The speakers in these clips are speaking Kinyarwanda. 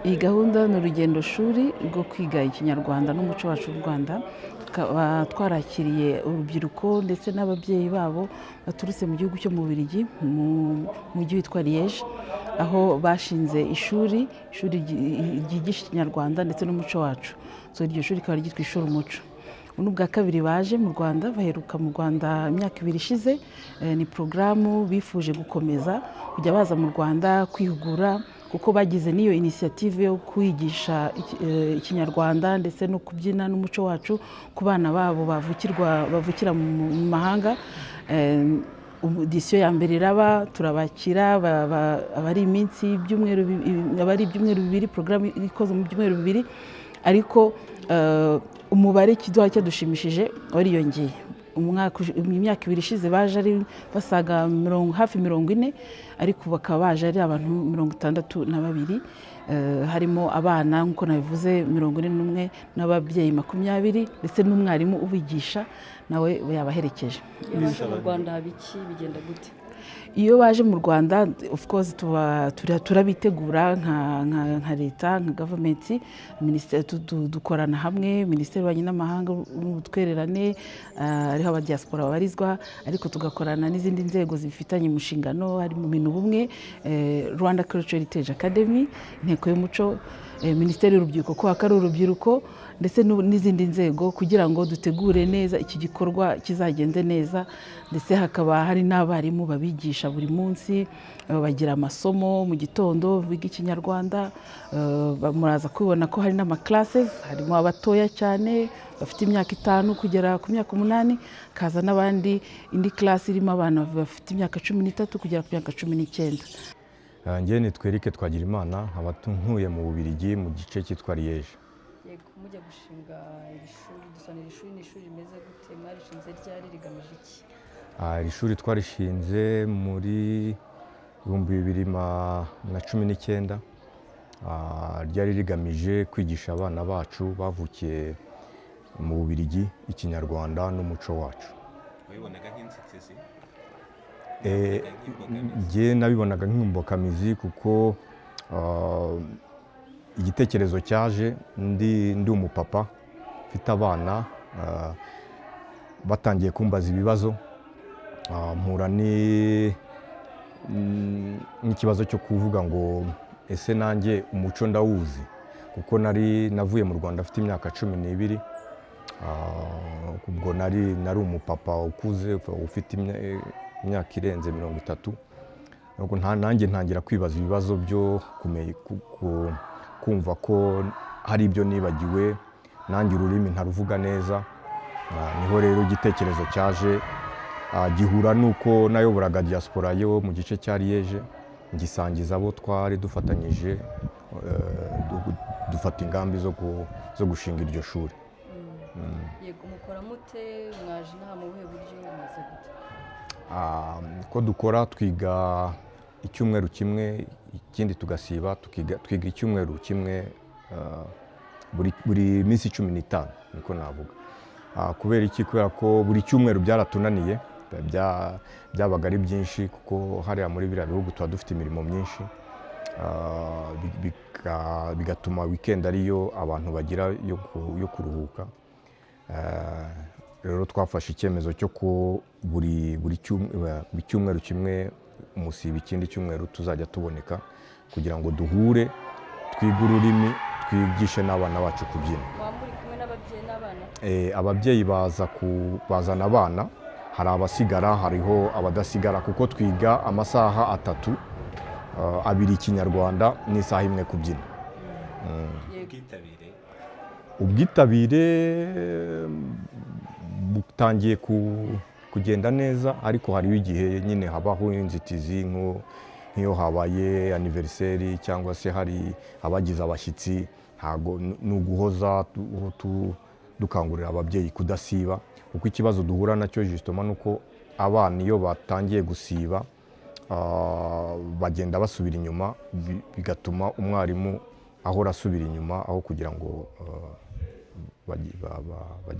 Iyi gahunda ni urugendo shuri rwo kwiga Ikinyarwanda n'umuco wacu w'u Rwanda. Tukaba twarakiriye urubyiruko ndetse n'ababyeyi babo baturutse mu gihugu cyo mu Bubiligi, mu mujyi witwa Liège, aho bashinze ishuri ryigisha Ikinyarwanda ndetse n'umuco wacu. So iryo shuri rikaba ryitwa Ishuri Umuco. Ubu ni ubwa kabiri baje mu Rwanda, baheruka mu Rwanda imyaka 2 ishize. Ni porogaramu bifuje gukomeza kujya baza mu Rwanda kwihugura, kuko bagize n'iyo initiative yo kwigisha Ikinyarwanda ndetse no kubyina n'umuco wacu ku bana babo bavukira mu mahanga. Édition ya mbere iraba, turabakira, aba ari iminsi ibyumweru, aba ari ibyumweru 2, porogaramu ikoze mu byumweru 2, ariko umubare kiduha cyadushimishije wariyongeye. Imyaka 2 ishize baje ari basaga hafi 40, ariko bakaba baje ari abantu 62, harimo abana nk'uko nabivuze 41 n'ababyeyi 20 ndetse n'umwarimu ubigisha nawe yabaherekeje. Iyo baje mu Rwanda haba iki? Bigenda gute? Iyo baje mu Rwanda, of course turabitegura nka leta, nka gavumenti, minisiteri, dukorana hamwe, Minisiteri y'Ububanyi n'Amahanga n'Ubutwererane, ariho abadiaspora babarizwa, ariko tugakorana n'izindi nzego zifitanye mu nshingano, harimo Minubumwe, Rwanda Cultural Heritage Academy, Inteko y'Umuco, Minisiteri y'Urubyiruko kubera ko ari urubyiruko, ndetse n'izindi nzego, kugira ngo dutegure neza iki gikorwa kizagende neza. Ndetse hakaba hari n'abarimu babigisha buri munsi, bagira amasomo mu gitondo biga Ikinyarwanda. Muraza kubibona ko hari n'ama classes, harimo abatoya cyane bafite imyaka 5 kugera ku myaka 8, kaza n'abandi, indi class irimo abana bafite imyaka 13 kugera ku myaka 19. Njye nitwa Eric Twagirimana, nkaba ntuye mu Bubiligi mu gice cyitwa Liège. Yego, mujya gushinga iri shuri, dusobanura iri shuri, ni ishuri rimeze gute? Mwarishinze ryari? Rigamije iki? Iri shuri twarishinze muri 2019. Ryari rigamije kwigisha abana bacu bavukiye mu Bubiligi Ikinyarwanda n'umuco wacu. Wabibonaga nk'inzitizi? Njye nabibonaga nk'imbogamizi kuko igitekerezo cyaje ndi umupapa mfite abana, batangiye kumbaza ibibazo, mpura n'ikibazo cyo kuvuga ngo: "Ese nanjye umuco ndawuzi?" Kuko nari navuye mu Rwanda afite imyaka 12. Ubwo nari umupapa ukuze ufite imyaka irenze 30. Ubwo nanjye ntangira kwibaza ibibazo byo kumva ko hari ibyo nibagiwe, nanjye ururimi ntaruvuga neza. Niho rero igitekerezo cyaje, gihura n'uko nayoboraga diaspora yo mu gice cya Liège, ngisangiza abo twari dufatanyije, dufata ingamba zo gushinga iryo shuri. Yego, mukora mute? Mwaje inaha mu buhe buryo? Bumeze gute? Ko dukora, twiga icyumweru kimwe, ikindi tugasiba, twiga icyumweru kimwe, buri minsi 15 niko navuga. Kubera iki? Kubera ko buri cyumweru byaratunaniye, byabaga ari byinshi, kuko hariya muri biriya bihugu tuba dufite imirimo myinshi. Bigatuma weekend ariyo abantu bagira yo kuruhuka. Rero twafashe icyemezo cyo ko buri cyumweru kimwe umusiba, ikindi cyumweru tuzajya tuboneka kugira ngo duhure, twige ururimi, twigishe n'abana bacu kubyina. Muba muri kumwe n'ababyeyi n'abana? Ababyeyi baza bazana abana, hari abasigara, hariho abadasigara, kuko twiga amasaha 3, 2 Ikinyarwanda n'isaha 1 kubyina. Ubwitabire? Ubwitabire butangiye kugenda neza, ariko hariho igihe nyine habaho inzitizi, nk'iyo habaye anniversaire cyangwa se hari abagize abashyitsi. Ntago ni uguhoza dukangurira ababyeyi kudasiba, kuko ikibazo duhura nacyo justement ni uko abana iyo batangiye gusiba, bagenda basubira inyuma, bigatuma umwarimu ahora asubira inyuma aho kugira ngo bajye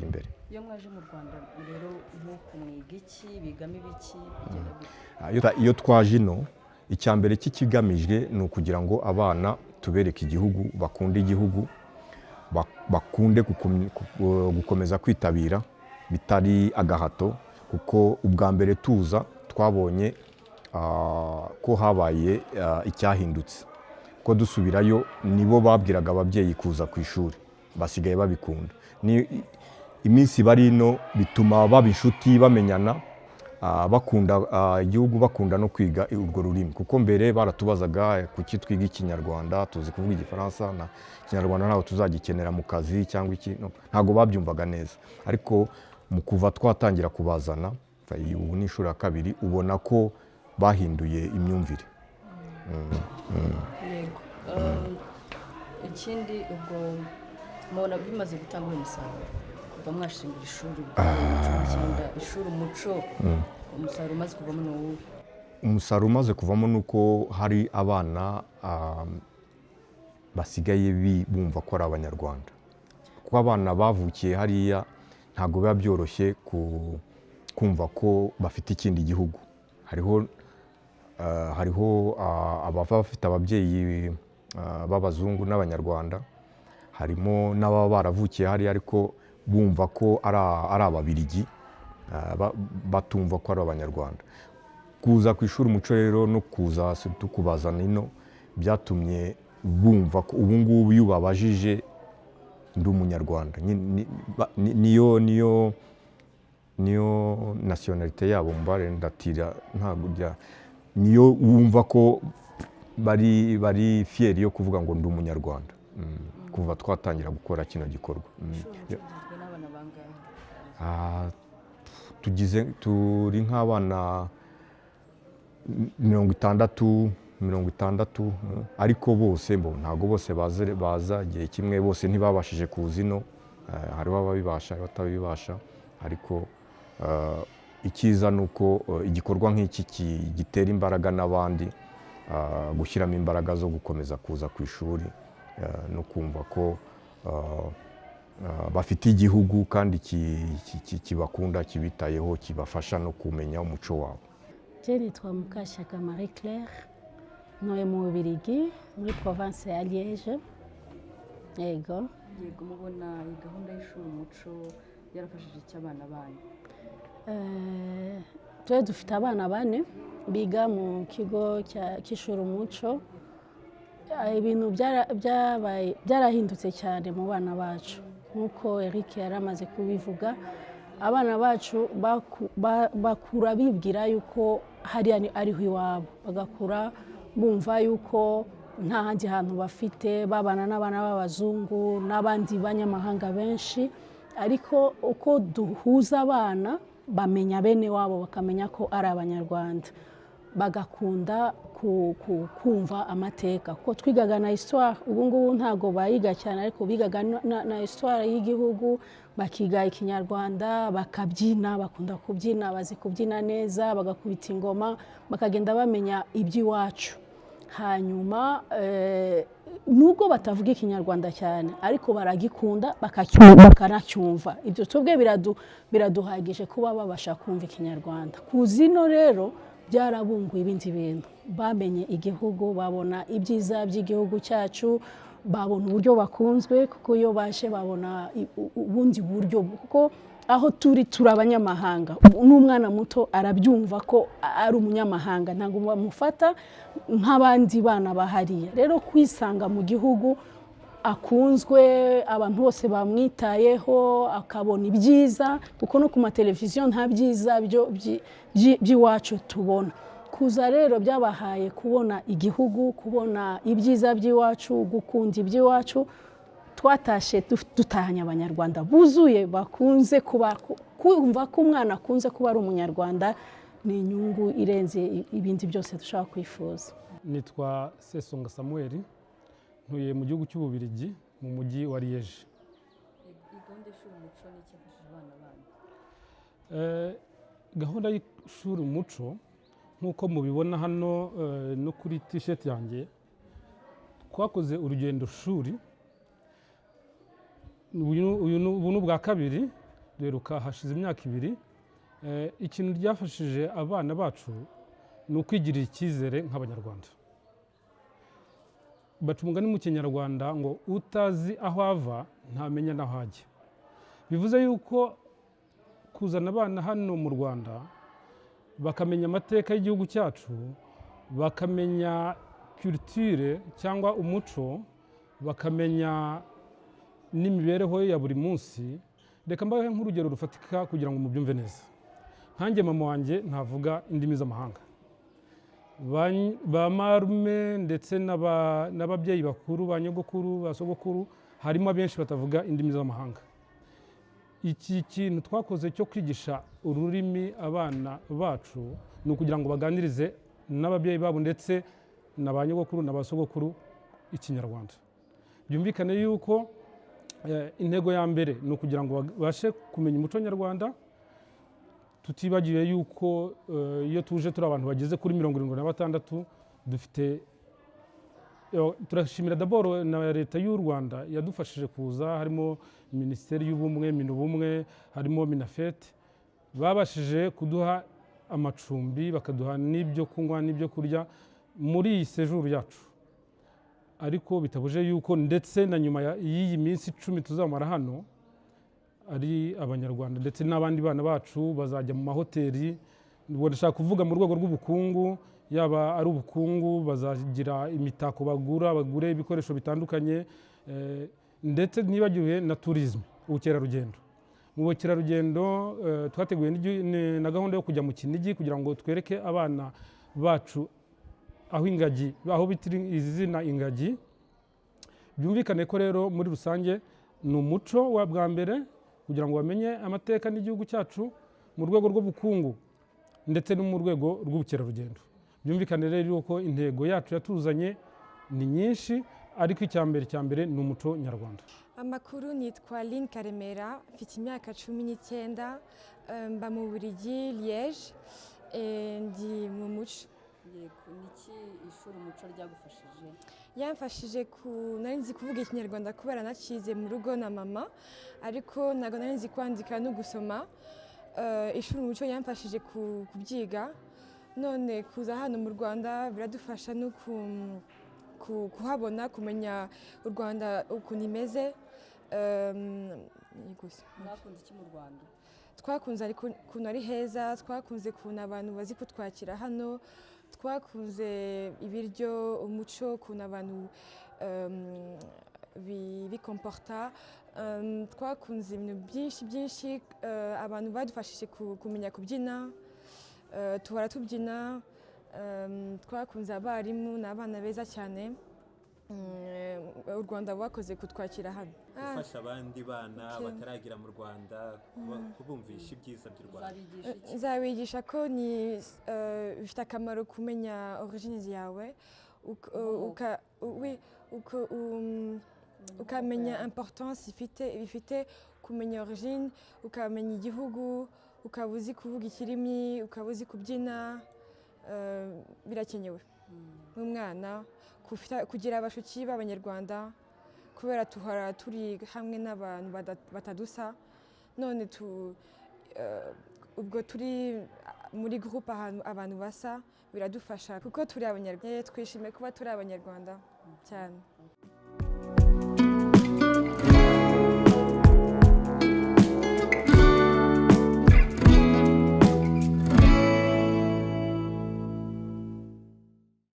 imbere. Iyo mwaje mu Rwanda rero, nk'uku mwiga iki? Bigamo ibiki? Bigenda gute? Iyo twaje ino, icya mbere cy'ikigamijwe ni ukugira ngo abana Tubereke igihugu, bakunde igihugu, bakunde gukomeza kwitabira bitari agahato, kuko ubwa mbere tuza twabonye ko habaye icyahindutse, ko dusubirayo nibo babwiraga ababyeyi kuza ku ishuri, basigaye babikunda. Ni iminsi bari ino bituma baba inshuti, bamenyana, bakunda igihugu, bakunda no kwiga urwo rurimi, kuko mbere baratubazaga kuki twiga Ikinyarwanda, tuzi kuvuga Igifaransa na Ikinyarwanda ntabwo tuzagikenera mu kazi cyangwa iki. No, ntabwo babyumvaga neza. Ariko mu kuva twatangira kubazana, ubu ni inshuro ya kabiri, ubona ko bahinduye imyumvire. Yego. Ikindi ubwo mubona bimaze gutanga uyu musaruro kuva mwashinga iri shuri 2019, ishuri Umuco, umusaruro umaze kuvamo ni uwuhe? Umusaruro umaze kuvamo ni uko hari abana basigaye bumva ko ari Abanyarwanda, kuko abana bavukiye hariya ntabwo biba byoroshye kumva ko bafite ikindi gihugu. Hariho ababa bafite ababyeyi b'abazungu n'Abanyarwanda, harimo n'ababa baravukiye hariya ariko bumva ko ari Ababirigi, batumva ko ari Abanyarwanda. Kuza ku ishuri Umuco rero no kuza tukubazana ino byatumye bumva ko ubu ngubu iyo ubabajije "Ndi Umunyarwanda", niyo nationalité yabo. Mbare ndatira ntabwo niyo wumva ko bari fiers yo kuvuga ngo "Ndi Umunyarwanda", kuva twatangira gukora kino gikorwa. Ishuri Umuco rigizwe n'abana bangahe? Tugize, turi nk'abana 60, 60, ariko bose bo ntabwo bose baza igihe kimwe, bose ntibabashije kuza ino. Hariho ababibasha, hariho abatabibasha, ariko icyiza ni uko igikorwa nk'iki gitera imbaraga n'abandi gushyiramo imbaraga zo gukomeza kuza ku ishuri no kumva ko bafite igihugu kandi kibakunda, kibitayeho, kibafasha no kumenya umuco wabo. Je nitwa Mukashyaka Marie Claire, ntuye mu Bubiligi, muri province ya Liège, yego. Yego, mubona iyi gahunda y'ishuri Umuco yarafashije iki abana banyu? Twe dufite abana bane biga mu kigo cy'ishuri Umuco. Ibintu byarahindutse cyane mu bana bacu, nk'uko Eric yari amaze kubivuga. Abana bacu bakura bibwira yuko hariya ariho iwabo, bagakura bumva yuko nta handi hantu bafite, babana n'abana b'abazungu n'abandi banyamahanga benshi. Ariko uko duhuza abana, bamenya bene wabo, bakamenya ko ari Abanyarwanda, bagakunda kumva amateka, kuko twigaga na histoire. Ubu ngubu ntabwo bayiga cyane, ariko bigaga na histoire y'igihugu, bakiga Ikinyarwanda, bakabyina, bakunda kubyina, bazi kubyina neza, bagakubita ingoma, bakagenda bamenya iby'iwacu. Hanyuma nubwo batavuga Ikinyarwanda cyane, ariko baragikunda, bakanacyumva. Ibyo twebwe biraduhagije kuba babasha kumva Ikinyarwanda. Kuza ino rero byarabunguye ibindi bintu, bamenye igihugu, babona ibyiza by'igihugu cyacu, babona uburyo bakunzwe, kuko iyo baje babona ubundi buryo, kuko aho turi turi abanyamahanga. N'umwana muto arabyumva ko ari umunyamahanga, ntabwo bamufata nk'abandi bana bahariya. Rero kwisanga mu gihugu akunzwe, abantu bose bamwitayeho, akabona ibyiza, kuko no ku mateleviziyo nta byiza by'iwacu tubona. Kuza rero byabahaye kubona igihugu, kubona ibyiza by'iwacu, gukunda iby'iwacu. Twatashe dutahanye Abanyarwanda buzuye, bakunze kuba, kumva ko umwana akunze kuba ari Umunyarwanda ni inyungu irenze ibindi byose dushobora kwifuza. Nitwa Sesonga Samuel, ntuye mu gihugu cy'Ububiligi, mu mujyi wa Liège. Iyi gahunda y'ishuri Umuco ni iki yafashije abana banyu? Gahunda y'ishuri Umuco, nk'uko mubibona hano no kuri t-shirt yanjye, twakoze urugendo shuri. Ubu ni ubwa kabiri, duheruka hashize imyaka 2. Ikintu ryafashije abana bacu ni ukwigirira icyizere nk'Abanyarwanda. Baca umugani mu Kinyarwanda ngo utazi aho ava ntamenya n'aho ajya. Bivuze yuko kuzana abana hano mu Rwanda bakamenya amateka y'igihugu cyacu, bakamenya culture cyangwa umuco, bakamenya n'imibereho ya buri munsi. Reka mbahe nk'urugero rufatika kugira ngo mubyumve neza. Nkanjye mama wanjye ntavuga indimi z'amahanga. Ba marume ndetse n'ababyeyi bakuru, ba nyogokuru, ba sogokuru, harimo abenshi batavuga indimi z'amahanga. Iki kintu twakoze cyo kwigisha ururimi abana bacu ni ukugira ngo baganirize n'ababyeyi babo ndetse na ba nyogokuru na ba sogokuru Ikinyarwanda. Byumvikane yuko intego ya mbere ni ukugira ngo babashe kumenya umuco nyarwanda, tutibagiwe yuko iyo tuje turi abantu bageze kuri 76 dufite. Turashimira d'abord na Leta y'u Rwanda yadufashije kuza, harimo Minisiteri y'Ubumwe, Minubumwe, harimo MINAFFET, babashije kuduha amacumbi, bakaduha n'ibyo kunywa n'ibyo kurya muri iyi séjour yacu. Ariko bitabuje yuko ndetse na nyuma y'iyi minsi 10 tuzamara hano, ari Abanyarwanda ndetse n'abandi bana bacu bazajya mu mahoteli. Ubwo ndashaka kuvuga mu rwego rw'ubukungu, yaba ari ubukungu, bazagira imitako bagura, bagure ibikoresho bitandukanye, ndetse ntibagiwe na tourisme, ubukerarugendo. Mu bukerarugendo twateguye na gahunda yo kujya mu Kinigi kugira ngo twereke abana bacu aho ingagi, aho bita izina ingagi. Byumvikane ko rero muri rusange ni umuco wa bwa mbere, kugira ngo bamenye amateka n'igihugu cyacu mu rwego rw'ubukungu ndetse no mu rwego rw'ubukerarugendo. Byumvikane rero ko intego yacu yatuzanye ni nyinshi, ariko icya mbere cya mbere ni umuco nyarwanda. Amakuru, nitwa Lynn Karemera, mfite imyaka 19, mba mu Bubiligi, Liège, ndi mu muco. Yego, niki ishuri Umuco ryagufashije? Yamfashije ku nari nzi kuvuga Ikinyarwanda kubera nakize mu rugo na mama, ariko ntabwo nari nzi kwandika no gusoma. Ishuri Umuco yamfashije kubyiga. None kuza hano mu Rwanda biradufasha no kuhabona, kumenya u Rwanda ukuntu imeze. Ni gusa. Mwakunze iki mu Rwanda? Twakunze ariko ukuntu ari heza, twakunze ukuntu abantu bazi kutwakira hano, twakunze ibiryo, umuco, ukuntu abantu bikomporta. Twakunze ibintu byinshi byinshi. Abantu badufashije kumenya kubyina, tuhora tubyina. Twakunze abarimu, ni abana beza cyane. U Rwanda rwakoze kutwakira hano. Gufasha abandi bana bataragera mu Rwanda, kubumvisha ibyiza by'u Rwanda. Uzabigisha iki? Nzabigisha ko ni bifite akamaro kumenya origines yawe, oui, ukamenya importance ifite kumenya origine, ukamenya igihugu, ukaba uzi kuvuga ikirimi, ukaba uzi kubyina. Birakenewe nk'umwana kugira abashuti b'Abanyarwanda, kubera tuhora turi hamwe n'abantu batadusa. None ubwo turi muri groupe ahantu abantu basa, biradufasha kuko turi Abanyarwanda. Twishimiye kuba turi Abanyarwanda cyane.